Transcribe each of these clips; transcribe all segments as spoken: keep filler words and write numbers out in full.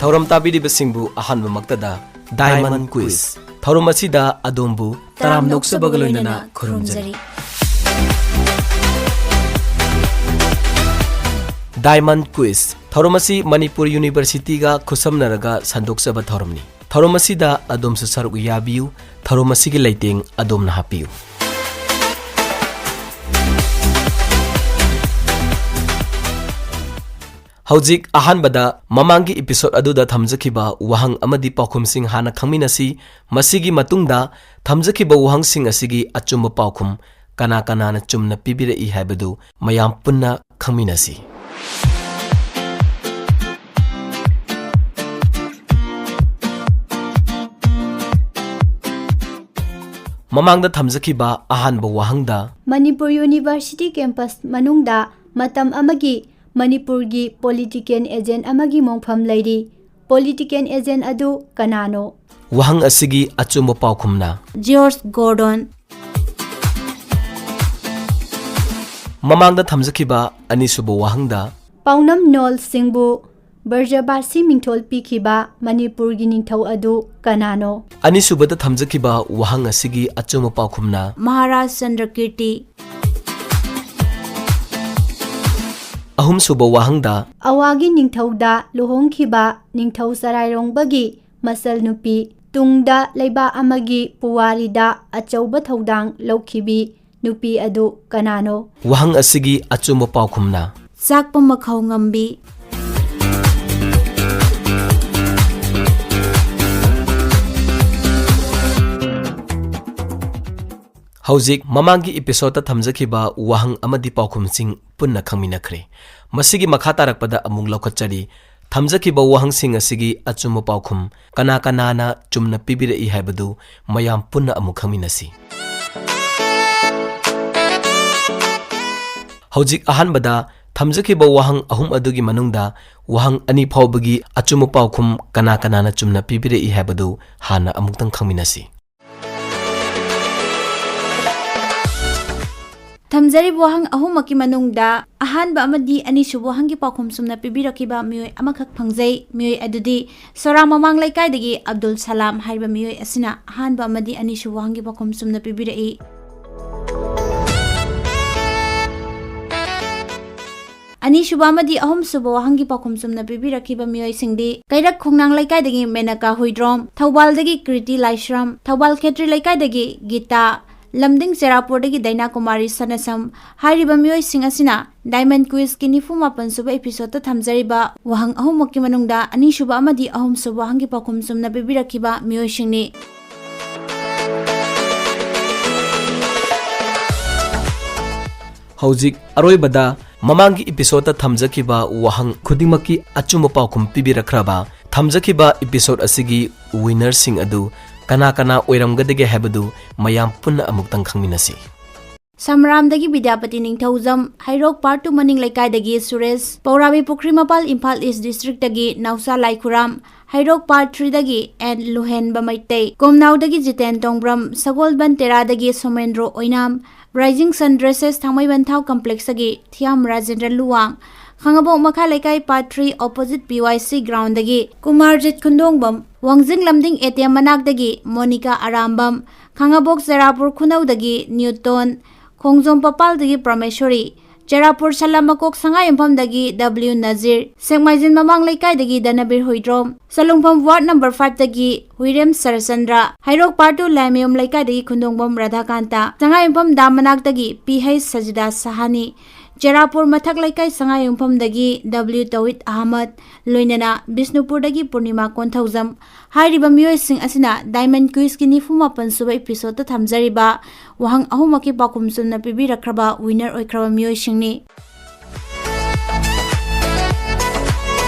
ꯊꯧꯔꯝ ꯇꯥꯕꯤꯔꯤꯕꯁꯤꯡꯕꯨ ꯑꯍꯥꯟꯕꯃꯛꯇꯗ Diamond Quiz꯫ ꯊꯧꯔꯝ ꯑꯁꯤꯗ ꯑꯗꯣꯝꯕꯨ ꯇꯔꯥꯝꯅ ꯑꯣꯛꯆꯕꯒ ꯂꯣꯏꯅꯅ ꯈꯨꯔꯨꯝꯖꯔꯤ꯫ Diamond Quiz꯫ ꯊꯧꯔꯝ ꯑꯁꯤ ꯃꯅꯤꯄꯨꯔ ꯌꯨꯅꯤꯚꯔꯁꯤꯇꯤꯒ ꯈꯨꯠꯁꯝꯅꯔꯒ ꯁꯟꯗꯣꯛꯆꯕ ꯊꯧꯔꯝꯅꯤ꯫ ꯊꯧꯔꯝ ꯑꯁꯤꯗ ꯑꯗꯣꯝꯁꯨ ꯁꯔꯨꯛ ꯌꯥꯕꯤꯌꯨ꯫ ꯊꯧꯔꯝ ꯑꯁꯤꯒꯤ ꯂꯩꯇꯦꯡ ꯑꯗꯣꯝꯅ ꯍꯥꯞꯄꯤꯌꯨ꯫ ꯍꯧꯖꯤꯛ ꯑꯍꯥꯟꯕꯗ ꯃꯃꯥꯡꯒꯤ episode ꯑꯗꯨꯗ ꯊꯝꯖꯈꯤꯕ ꯋꯥꯍꯪ ꯑꯃꯗꯤ ꯄꯥꯎꯈꯨꯝꯁꯤꯡ ꯍꯥꯟꯅ ꯈꯪꯃꯤꯟꯅꯁꯤ꯫ ꯃꯁꯤꯒꯤ ꯃꯇꯨꯡꯗ ꯊꯝꯖꯈꯤꯕ ꯋꯥꯍꯪꯁꯤꯡ ꯑꯁꯤꯒꯤ ꯑꯆꯨꯝꯕ ꯄꯥꯎꯈꯨꯝ ꯀꯅꯥ ꯀꯅꯥꯅ ꯆꯨꯝꯅ ꯄꯤꯕꯤꯔꯛꯏ ꯍꯥꯏꯕꯗꯨ ꯃꯌꯥꯝ ꯄꯨꯟꯅ ꯈꯪꯃꯤꯟꯅꯁꯤ꯫ ꯃꯃꯥꯡꯗ ꯊꯝꯖꯈꯤꯕ ꯑꯍꯥꯟꯕ ꯋꯥꯍꯪꯗ, ꯃꯅꯤꯄꯨꯔ ꯌꯨꯅꯤꯚꯔꯁꯤꯇꯤ ꯀꯦꯝꯄꯁ ꯃꯅꯨꯡꯗ ꯃꯇꯝ ꯑꯃꯒꯤ ꯃꯅꯤꯄꯨꯔꯒꯤ political agent ꯑꯃꯒꯤ ꯃꯣꯡꯐꯝ ꯂꯩꯔꯤ꯫ Political agent ꯑꯗꯨ ꯀꯅꯥꯅꯣ? ꯋꯥꯍꯪ ꯑꯁꯤꯒꯤ ꯑꯆꯨꯝꯕ ꯄꯥꯎꯈꯨꯝꯅ ꯖꯣꯔꯖ ꯒꯣꯔꯗꯣꯟ꯫ ꯃꯃꯥꯡꯗ ꯊꯝꯖꯈꯤꯕ ꯑꯅꯤꯁꯨꯕ ꯋꯥꯍꯪꯗ, ꯄꯥꯎꯅꯝ ꯅꯣꯜ ꯁꯤꯡꯕꯨ ꯕ꯭ꯔꯖꯕꯥꯁꯤ ꯃꯤꯡꯊꯣꯜ ꯄꯤꯈꯤꯕ ꯃꯅꯤꯄꯨꯔꯒꯤ ꯅꯤꯡꯊꯧ ꯑꯗꯨ ꯀꯅꯥꯅꯣ? ꯑꯅꯤꯁꯨꯕꯗ ꯊꯝꯖꯈꯤꯕ ꯋꯥꯍꯪ ꯑꯁꯤꯒꯤ ꯑꯆꯨꯝꯕ ꯄꯥꯎꯈꯨꯝꯅ ꯃꯍꯥꯔꯥꯖ ꯆꯟꯗ꯭ꯔꯀꯤꯔꯇꯤ꯫ ꯑꯍꯨꯝꯁꯨꯕ ꯋꯥꯍꯪꯗ, ꯑꯋꯥꯒꯤ ꯅꯤꯡꯊꯧꯗ ꯂꯨꯍꯣꯡꯈꯤꯕ ꯅꯤꯡꯊꯧ ꯆꯔꯥꯏꯔꯣꯡꯕꯒꯤ ꯃꯆꯜ ꯅꯨꯄꯤ, ꯇꯨꯡꯗ ꯂꯩꯕꯥꯛ ꯑꯃꯒꯤ ꯄꯨꯋꯥꯔꯤꯗ ꯑꯆꯧꯕ ꯊꯧꯗꯥꯡ ꯂꯧꯈꯤꯕꯤ ꯅꯨꯄꯤ ꯑꯗꯨ ꯀꯅꯥꯅꯣ? ꯋꯥꯍꯪ ꯑꯁꯤꯒꯤ ꯑꯆꯨꯝꯕ ꯄꯥꯎꯈꯨꯝꯅ ꯆꯥꯛꯄ ꯃꯈꯧ ꯉꯝꯕꯤ꯫ ꯍꯧꯖꯤꯛ ꯃꯃꯥꯡꯒꯤ episodeꯇ ꯊꯝꯖꯈꯤꯕ ꯋꯥꯍꯪ ꯑꯃꯗꯤ ꯄꯥꯎꯈꯨꯝꯁꯤꯡ ꯄꯨꯟꯅ ꯈꯪꯃꯤꯟꯅꯈ꯭ꯔꯦ꯫ ꯃꯁꯤꯒꯤ ꯃꯈꯥ ꯇꯥꯔꯛꯄꯗ ꯑꯃꯨꯛ ꯂꯧꯈꯠꯆꯔꯤ꯫ ꯊꯝꯖꯈꯤꯕ ꯋꯥꯍꯪꯁꯤꯡ ꯑꯁꯤꯒꯤ ꯑꯆꯨꯝꯕ ꯄꯥꯎꯈꯨꯝ ꯀꯅꯥ ꯀꯅꯥꯅ ꯆꯨꯝꯅ ꯄꯤꯕꯤꯔꯛꯏ ꯍꯥꯏꯕꯗꯨ ꯃꯌꯥꯝ ꯄꯨꯟꯅ ꯑꯃꯨꯛ ꯈꯪꯃꯤꯟꯅꯁꯤ꯫ ꯍꯧꯖꯤꯛ ꯑꯍꯥꯟꯕꯗ ꯊꯝꯖꯈꯤꯕ ꯋꯥꯍꯪ ꯑꯍꯨꯝ ꯑꯗꯨꯒꯤ ꯃꯅꯨꯡꯗ ꯋꯥꯍꯪ ꯑꯅꯤ ꯐꯥꯎꯕꯒꯤ ꯑꯆꯨꯝꯕ ꯄꯥꯎꯈꯨꯝ ꯀꯅꯥ ꯀꯅꯥꯅ ꯆꯨꯝꯅ ꯄꯤꯕꯤꯔꯛꯏ ꯍꯥꯏꯕꯗꯨ ꯍꯥꯟꯅ ꯑꯃꯨꯛꯇꯪ ꯈꯪꯃꯤꯟꯅꯁꯤ꯫ ꯊꯝꯖꯔꯤꯕ ꯋꯥꯍꯪ ꯑꯍꯨꯝꯃꯛꯀꯤ ꯃꯅꯨꯡꯗ ꯑꯍꯥꯟꯕ ꯑꯃꯗꯤ ꯑꯅꯤꯁꯨꯕ ꯋꯥꯍꯪꯒꯤ ꯄꯥꯎꯈꯨꯝ ꯆꯨꯝꯅ ꯄꯤꯕꯤꯔꯛꯈꯤꯕ ꯃꯤꯑꯣꯏ ꯑꯃꯈꯛ ꯐꯪꯖꯩ꯫ ꯃꯤꯑꯣꯏ ꯑꯗꯨꯗꯤ ꯁꯣꯔꯥ ꯃꯃꯥꯡ ꯂꯩꯀꯥꯏꯗꯒꯤ ꯑꯕꯗꯨꯜ ꯁꯂꯥꯝ ꯍꯥꯏꯔꯤꯕ ꯃꯤꯑꯣꯏ ꯑꯁꯤꯅ ꯑꯍꯥꯟꯕ ꯑꯃꯗꯤ ꯑꯅꯤꯁꯨꯕ ꯋꯥꯍꯪꯒꯤ ꯄꯥꯎꯈꯨꯝ ꯆꯨꯝꯅ ꯄꯤꯕꯤꯔꯛꯏ꯫ ꯑꯅꯤꯁꯨꯕ ꯑꯃꯗꯤ ꯑꯍꯨꯝꯁꯨꯕ ꯋꯥꯍꯪꯒꯤ ꯄꯥꯎꯈꯨꯝ ꯆꯨꯝꯅ ꯄꯤꯕꯤꯔꯛꯈꯤꯕ ꯃꯤꯑꯣꯏꯁꯤꯡꯗꯤ ꯀꯩꯔꯛ ꯈꯣꯡꯅꯥꯡ ꯂꯩꯀꯥꯏꯗꯒꯤ ꯃꯦꯅꯀꯥ ꯍꯨꯏꯗ꯭ꯔꯣꯝ, ꯊꯧꯕꯥꯜꯗꯒꯤ ꯀ꯭ꯔꯤꯇꯤ ꯂꯥꯏꯁ꯭ꯔꯝ, ꯊꯧꯕꯥꯜ ꯈꯦꯇ꯭ꯔꯤ ꯂꯩꯀꯥꯏꯗꯒꯤ ꯒꯤꯇꯥ, ꯂꯝꯗꯤꯡ ꯆꯦꯔꯥꯄꯨꯔꯗꯒꯤ ꯗꯥꯏꯅꯥ ꯀꯨꯃꯥꯔꯤ ꯁꯅꯁꯝ ꯍꯥꯏꯔꯤꯕ ꯃꯤꯑꯣꯏꯁꯤꯡ ꯑꯁꯤꯅ Diamond Quizꯀꯤ ꯅꯤꯐꯨ ꯃꯥꯄꯟ ꯁꯨꯕ episodeꯇ ꯊꯝꯖꯔꯤꯕ ꯋꯥꯍꯪ ꯑꯍꯨꯝꯃꯛꯀꯤ ꯃꯅꯨꯡꯗ ꯑꯅꯤꯁꯨꯕ ꯑꯃꯗꯤ ꯑꯍꯨꯝꯁꯨꯕ ꯋꯥꯍꯪꯒꯤ ꯄꯥꯎꯈꯨꯝ ꯆꯨꯝꯅ ꯄꯤꯕꯤꯔꯛꯈꯤꯕ ꯃꯤꯑꯣꯏꯁꯤꯡꯅꯤ꯫ ꯍꯧꯖꯤꯛ ꯑꯔꯣꯏꯕꯗ ꯃꯃꯥꯡꯒꯤ episodeꯇ ꯊꯝꯖꯈꯤꯕ ꯋꯥꯍꯪ ꯈꯨꯗꯤꯡꯃꯛꯀꯤ ꯑꯆꯨꯝꯕ ꯄꯥꯎꯈꯨꯝ ꯄꯤꯕꯤꯔꯛꯈ꯭ꯔꯕ ꯊꯝꯖꯈꯤꯕ episode ꯑꯁꯤꯒꯤ winnerꯁꯤꯡ ꯑꯗꯨ ꯀꯅꯥ ꯀꯅꯥ ꯑꯣꯏꯔꯝꯒꯗꯒꯦ ꯍꯥꯏꯕꯗꯨ ꯃꯌꯥꯝ ꯄꯨꯟꯅ ꯑꯃꯨꯛꯇꯪ ꯈꯪꯃꯤꯟꯅꯁꯤ꯫ ꯁꯝꯔꯥꯝꯗꯒꯤ ꯕꯤꯗ꯭ꯌꯥꯄꯇꯤ ꯅꯤꯡꯊꯧꯖꯝ, ꯍꯩꯔꯣꯛ Part two ꯃꯅꯤꯡ ꯂꯩꯀꯥꯏꯗꯒꯤ ꯁꯨꯔꯦꯁ, ꯄꯧꯔꯥꯕꯤ ꯄꯨꯈ꯭ꯔꯤ ꯃꯄꯥꯜ ꯏꯝꯐꯥꯜ East Districtꯗꯒꯤ ꯅꯥꯎꯆꯥ ꯂꯥꯏꯈꯨꯔꯥꯝ, ꯍꯩꯔꯣꯛ Part threeꯗꯒꯤ ꯑꯦꯟ ꯂꯨꯍꯦꯟꯕ ꯃꯩꯇꯩ, ꯀꯣꯝꯅꯥꯎꯗꯒꯤ ꯖꯤꯇꯦꯟ ꯇꯣꯡꯕ꯭ꯔꯝ, ꯁꯒꯣꯜꯕꯟ ꯇꯦꯔꯥꯗꯒꯤ Somendro Oinam, Rising Sun Dresses Thangmeiband Thau complexꯇꯒꯤ ꯊꯤꯌꯥꯝ ꯔꯥꯖꯦꯟꯗ꯭ꯔ ꯂꯨꯋꯥꯡ, ꯈꯥꯉꯕꯣꯛ ꯃꯈꯥ ꯂꯩꯀꯥꯏ Part three opposite PYC groundꯗꯒꯤ Kumarjit ꯈꯨꯟꯗꯣꯡꯕꯝ, ꯋꯥꯡꯖꯤꯡ ꯂꯝꯗꯤꯡ ATM ꯃꯅꯥꯛꯇꯒꯤ ꯃꯣꯅꯤꯀꯥ ꯑꯔꯥꯝꯕꯝ, ꯈꯥꯉꯕꯣꯛ ꯆꯦꯔꯥꯄꯨꯔ ꯈꯨꯅꯧꯗꯒꯤ ꯅ꯭ꯌꯨꯇꯣꯟ, ꯈꯣꯡꯖꯣꯝ ꯄꯄꯥꯜꯗꯒꯤ ꯄ꯭ꯔꯃꯦꯁꯣꯔꯤ, ꯆꯦꯔꯥꯄꯨꯔ ꯁꯂꯥꯝ ꯃꯀꯣꯛ ꯁꯉꯥꯏꯌꯨꯝꯐꯝꯗꯒꯤ W ꯅꯖꯤꯔ, ꯁꯦꯛꯃꯥꯏꯖꯤꯟ ꯃꯃꯥꯡ ꯂꯩꯀꯥꯏꯗꯒꯤ ꯙꯅꯕꯤꯔ ꯍꯨꯏꯗ꯭ꯔꯣꯝ, ꯁꯂꯨꯡꯐꯝ ward number fiveꯇꯒꯤ ꯍꯨꯏꯔꯦꯝ ꯁꯔꯆꯟꯗ꯭ꯔ, ꯍꯩꯔꯣꯛ Part two ꯂꯥꯏꯃꯌꯨꯝ ꯂꯩꯀꯥꯏꯗꯒꯤ ꯈꯨꯟꯗꯣꯡꯕꯝ ꯔꯥꯙꯥꯀꯥꯟꯇ, ꯁꯉꯥꯏꯌꯨꯝꯐꯝ ꯗꯥꯝ ꯃꯅꯥꯛꯇꯒꯤ P H ꯁꯖꯤꯗꯥ ꯁꯍꯥꯅꯤ, ꯆꯦꯔꯥꯄꯨꯔ ꯃꯊꯛ ꯂꯩꯀꯥꯏ ꯁꯉꯥꯏꯌꯨꯝꯐꯝꯗꯒꯤ W ꯇꯧꯏꯠ ꯑꯍꯃꯗ, ꯂꯣꯏꯅꯅ ꯕꯤꯁꯅꯨꯄꯨꯔꯗꯒꯤ ꯄꯨꯔꯅꯤꯃꯥ ꯀꯣꯟꯊꯧꯖꯝ ꯍꯥꯏꯔꯤꯕ ꯃꯤꯑꯣꯏꯁꯤꯡ ꯑꯁꯤꯅ Diamond Quizꯀꯤ ꯅꯤꯐꯨ ꯃꯥꯄꯟ ꯁꯨꯕ episodeꯇ ꯊꯝꯖꯔꯤꯕ ꯋꯥꯍꯪ ꯑꯍꯨꯝꯃꯛꯀꯤ ꯄꯥꯎꯈꯨꯝ ꯆꯨꯝꯅ ꯄꯤꯕꯤꯔꯛꯈ꯭ꯔꯕ winner ꯑꯣꯏꯈ꯭ꯔꯕ ꯃꯤꯑꯣꯏꯁꯤꯡꯅꯤ꯫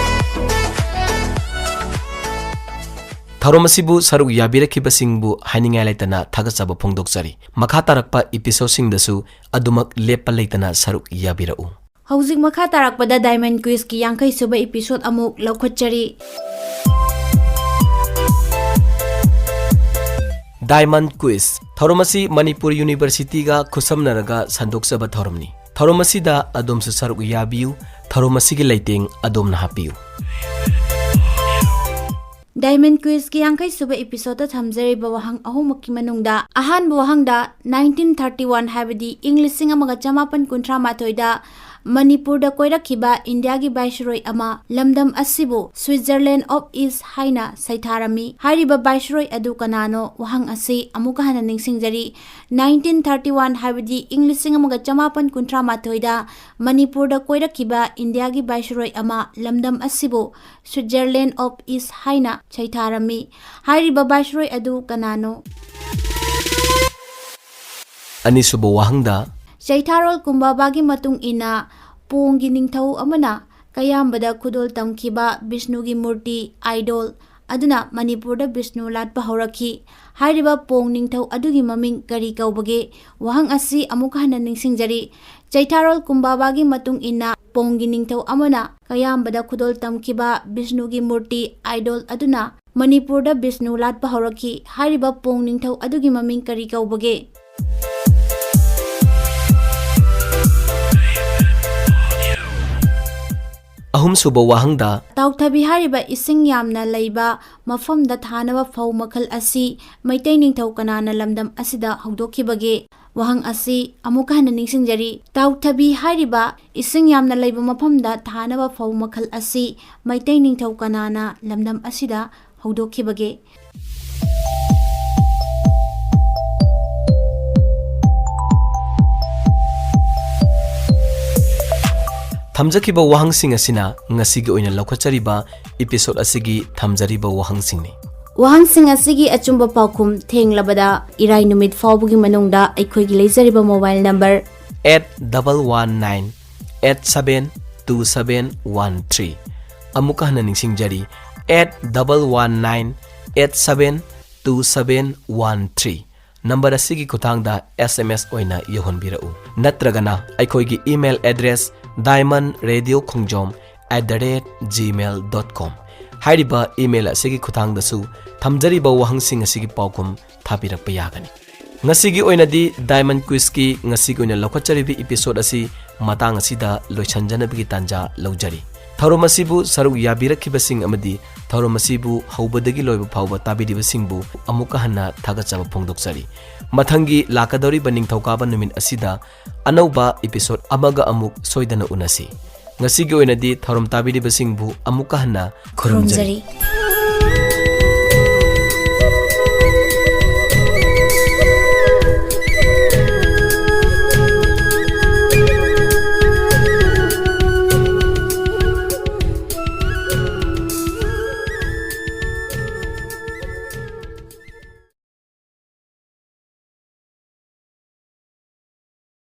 ꯊꯧꯔꯝ ꯑꯁꯤꯕꯨ ꯁꯔꯨꯛ ꯌꯥꯕꯤꯔꯛꯈꯤꯕꯁꯤꯡꯕꯨ ꯍꯥꯏꯅꯤꯡꯉꯥꯏ ꯂꯩꯇꯅ ꯊꯥꯒꯠꯆꯕ ꯐꯣꯡꯗꯣꯛꯆꯔꯤ꯫ ꯃꯈꯥ ꯇꯥꯔꯛꯄ episodeꯁꯤꯡꯗꯁꯨ ꯑꯗꯨꯃꯛ ꯂꯦꯞꯄ ꯂꯩꯇꯅ ꯁꯔꯨꯛ ꯌꯥꯕꯤꯔꯛꯎ꯫ ꯍꯧꯖꯤꯛ ꯃꯈꯥ ꯇꯥꯔꯛꯄꯗ Diamond Quizꯀꯤ ꯌꯥꯡꯈꯩ ꯁꯨꯕ episode ꯑꯃꯨꯛ ꯂꯧꯈꯠꯆꯔꯤ꯫ Diamond Quiz ꯊꯧꯔꯝ ꯑꯁꯤ ꯃꯅꯤꯄꯨꯔ ꯌꯨꯅꯤꯚꯔꯁꯤꯇꯤꯒ ꯈꯨꯠꯁꯝꯅꯔꯒ ꯁꯟꯗꯣꯛꯆꯕ ꯊꯧꯔꯝꯅꯤ꯫ ꯊꯧꯔꯝ ꯑꯁꯤꯗ ꯑꯗꯣꯝꯁꯨ ꯁꯔꯨꯛ ꯌꯥꯕꯤꯌꯨ꯫ ꯊꯧꯔꯝ ꯑꯁꯤꯒꯤ ꯂꯩꯇꯦꯡ ꯑꯗꯣꯝꯅ ꯍꯥꯞꯄꯤꯌꯨ꯫ Diamond Quizꯀꯤ ꯌꯥꯡꯈꯩ ꯁꯨꯕ episodeꯇ ꯊꯝꯖꯔꯤꯕ ꯋꯥꯍꯪ ꯑꯍꯨꯝꯃꯛꯀꯤ ꯃꯅꯨꯡꯗ ꯑꯍꯥꯟꯕ ꯋꯥꯍꯪꯗ, nineteen thirty one, ꯍꯥꯏꯕꯗꯤ ꯏꯪ ꯂꯤꯁꯤꯡ ꯑꯃꯒ ꯆꯃꯥꯄꯟ ꯀꯨꯟꯊ꯭ꯔꯥ ꯃꯥꯊꯣꯏꯗ ꯃꯅꯤꯄꯨꯔꯗ ꯀꯣꯏꯔꯛꯈꯤꯕ ꯏꯟꯗꯤꯌꯥꯒꯤ viceroy ꯑꯃ ꯂꯝꯗꯝ ꯑꯁꯤꯕꯨ Switzerland of East ꯍꯥꯏꯅ ꯁꯩꯊꯥꯔꯝꯃꯤ꯫ ꯍꯥꯏꯔꯤꯕ viceroy ꯑꯗꯨ ꯀꯅꯥꯅꯣ? ꯋꯥꯍꯪ ꯑꯁꯤ ꯑꯃꯨꯛꯀ ꯍꯟꯅ ꯅꯤꯡꯁꯤꯡꯖꯔꯤ꯫ Nineteen thirty one, ꯍꯥꯏꯕꯗꯤ ꯏꯪ ꯂꯤꯁꯤꯡ ꯑꯃꯒ ꯆꯃꯥꯄꯟ ꯀꯨꯟꯊ꯭ꯔꯥ ꯃꯥꯊꯣꯏꯗ ꯃꯅꯤꯄꯨꯔꯗ ꯀꯣꯏꯔꯛꯈꯤꯕ ꯏꯟꯗꯤꯌꯥꯒꯤ viceroy ꯑꯃ ꯂꯝꯗꯝ ꯑꯁꯤꯕꯨ Switzerland of East ꯍꯥꯏꯅ ꯁꯩꯊꯥꯔꯝꯃꯤ꯫ ꯍꯥꯏꯔꯤꯕ viceroy ꯑꯗꯨ ꯀꯅꯥꯅꯣ? ꯑꯅꯤꯁꯨꯕ ꯋꯥꯍꯪꯗ, ꯆꯩꯊꯥꯔꯣꯜ ꯀꯨꯝꯕꯥꯕꯥꯒꯤ ꯃꯇꯨꯡ ꯏꯟꯅ ꯄꯣꯡꯒꯤ ꯅꯤꯡꯊꯧ ꯑꯃꯅ ꯀꯌꯥꯝꯕꯗ ꯈꯨꯗꯣꯜ ꯇꯝꯈꯤꯕ ꯕꯤꯁꯅꯨꯒꯤ ꯃꯨꯔꯇꯤ, idol, ꯑꯗꯨꯅ ꯃꯅꯤꯄꯨꯔꯗ ꯕꯤꯁꯅꯨ ꯂꯥꯠꯄ ꯍꯧꯔꯛꯈꯤ꯫ ꯍꯥꯏꯔꯤꯕ ꯄꯣꯡ ꯅꯤꯡꯊꯧ ꯑꯗꯨꯒꯤ ꯃꯃꯤꯡ ꯀꯔꯤ ꯀꯧꯕꯒꯦ? ꯋꯥꯍꯪ ꯑꯁꯤ ꯑꯃꯨꯛ ꯍꯟꯅ ꯅꯤꯡꯁꯤꯡꯖꯔꯤ꯫ ꯆꯩꯊꯥꯔꯣꯜ ꯀꯨꯝꯕꯥꯕꯥꯒꯤ ꯃꯇꯨꯡ ꯏꯟꯅ ꯄꯣꯡꯒꯤ ꯅꯤꯡꯊꯧ ꯑꯃꯅ ꯀꯌꯥꯝꯕꯗ ꯈꯨꯗꯣꯜ ꯇꯝꯈꯤꯕ ꯕꯤꯁꯅꯨꯒꯤ ꯃꯨꯔꯇꯤ, idol, ꯑꯗꯨꯅ ꯃꯅꯤꯄꯨꯔꯗ ꯕꯤꯁꯅꯨ ꯂꯥꯠꯄ ꯍꯧꯔꯛꯈꯤ꯫ ꯍꯥꯏꯔꯤꯕ ꯄꯣꯡ ꯅꯤꯡꯊꯧ ꯑꯗꯨꯒꯤ ꯃꯃꯤꯡ ꯀꯔꯤ ꯀꯧꯕꯒꯦ? ꯑꯍꯨꯝꯁꯨꯕ ꯋꯥꯍꯪꯗ, ꯇꯥꯎꯊꯕꯤ ꯍꯥꯏꯔꯤꯕ ꯏꯁꯤꯡ ꯌꯥꯝꯅ ꯂꯩꯕ ꯃꯐꯝꯗ ꯊꯥꯅꯕ ꯐꯧ ꯃꯈꯜ ꯑꯁꯤ ꯃꯩꯇꯩ ꯅꯤꯡꯊꯧ ꯀꯅꯥꯅ ꯂꯝꯗꯝ ꯑꯁꯤꯗ ꯍꯧꯗꯣꯛꯈꯤꯕꯒꯦ? ꯋꯥꯍꯪ ꯑꯁꯤ ꯑꯃꯨꯛꯀ ꯍꯟꯅ ꯅꯤꯡꯁꯤꯡꯖꯔꯤ꯫ ꯇꯥꯎꯊꯕꯤ ꯍꯥꯏꯔꯤꯕ ꯏꯁꯤꯡ ꯌꯥꯝꯅ ꯂꯩꯕ ꯃꯐꯝꯗ ꯊꯥꯅꯕ ꯐꯧ ꯃꯈꯜ ꯑꯁꯤ ꯃꯩꯇꯩ ꯅꯤꯡꯊꯧ ꯀꯅꯥꯅ ꯂꯝꯗꯝ ꯑꯁꯤꯗ ꯍꯧꯗꯣꯛꯈꯤꯕꯒꯦ? ꯊꯝꯖꯈꯤꯕ ꯋꯥꯍꯪꯁꯤꯡ ꯑꯁꯤꯅ ꯉꯁꯤꯒꯤ ꯑꯣꯏꯅ ꯂꯧꯈꯠꯆꯔꯤꯕ episode ꯑꯁꯤꯒꯤ ꯊꯝꯖꯔꯤꯕ ꯋꯥꯍꯪꯁꯤꯡꯅꯤ꯫ ꯋꯥꯍꯪꯁꯤꯡ ꯑꯁꯤꯒꯤ ꯑꯆꯨꯝꯕ ꯄꯥꯎꯈꯨꯝ ꯊꯦꯡꯂꯕꯗ ꯏꯔꯥꯏ ꯅꯨꯃꯤꯠ ꯐꯥꯎꯕꯒꯤ ꯃꯅꯨꯡꯗ ꯑꯩꯈꯣꯏꯒꯤ ꯂꯩꯖꯔꯤꯕ mobile number eight double one nine eight seven two seven one three꯫ ꯑꯃꯨꯛꯀ ꯍꯟꯅ ꯅꯤꯡꯁꯤꯡꯖꯔꯤ, eight double one nine eight seven two seven one three꯫ Number ꯑꯁꯤꯒꯤ ꯈꯨꯠꯊꯥꯡꯗ S M S ꯑꯣꯏꯅ ꯌꯧꯍꯟꯕꯤꯔꯛꯎ, ꯅꯠꯇ꯭ꯔꯒꯅ ꯑꯩꯈꯣꯏꯒꯤ email address diamond radio khongjom at the rate gmail dot com ꯍꯥꯏꯔꯤꯕ email ꯑꯁꯤꯒꯤ ꯈꯨꯠꯊꯥꯡꯗꯁꯨ ꯊꯝꯖꯔꯤꯕ ꯋꯥꯍꯪꯁꯤꯡ ꯑꯁꯤꯒꯤ ꯄꯥꯎꯈꯨꯝ ꯊꯥꯕꯤꯔꯛꯄ ꯌꯥꯒꯅꯤ꯫ ꯉꯁꯤꯒꯤ ꯑꯣꯏꯅꯗꯤ Diamond Quizꯀꯤ ꯉꯁꯤꯒꯤ ꯑꯣꯏꯅ ꯂꯧꯈꯠꯆꯔꯤꯕ episode ꯑꯁꯤ ꯃꯇꯥꯡ ꯑꯁꯤꯗ ꯂꯣꯏꯁꯤꯟꯖꯅꯕꯒꯤ ꯇꯥꯟꯖꯥ ꯂꯧꯖꯔꯤ꯫ ꯊꯧꯔꯝ ꯑꯁꯤꯕꯨ ꯁꯔꯨꯛ ꯌꯥꯕꯤꯔꯛꯈꯤꯕꯁꯤꯡ ꯑꯃꯗꯤ ꯊꯧꯔꯝ ꯑꯁꯤꯕꯨ ꯍꯧꯕꯗꯒꯤ ꯂꯣꯏꯕ ꯐꯥꯎꯕ ꯇꯥꯕꯤꯔꯤꯕꯁꯤꯡꯕꯨ ꯑꯃꯨꯛꯀ ꯍꯟꯅ ꯊꯥꯒꯠꯆꯕ ꯐꯣꯡꯗꯣꯛꯆꯔꯤ꯫ ꯃꯊꯪꯒꯤ ꯂꯥꯛꯀꯗꯧꯔꯤꯕ ꯅꯤꯡꯊꯧꯀꯥꯕ ꯅꯨꯃꯤꯠ ꯑꯁꯤꯗ ꯑꯅꯧꯕ episode ꯑꯃꯒ ꯑꯃꯨꯛ ꯁꯣꯏꯗꯅ ꯎꯅꯁꯤ꯫ ꯉꯁꯤꯒꯤ ꯑꯣꯏꯅꯗꯤ ꯊꯧꯔꯝ ꯇꯥꯕꯤꯔꯤꯕꯁꯤꯡꯕꯨ ꯑꯃꯨꯛꯀ ꯍꯟꯅ ꯈꯨꯔꯨꯝꯖꯔꯤ꯫ ꯈꯨꯔꯨꯝꯖꯔꯤ꯫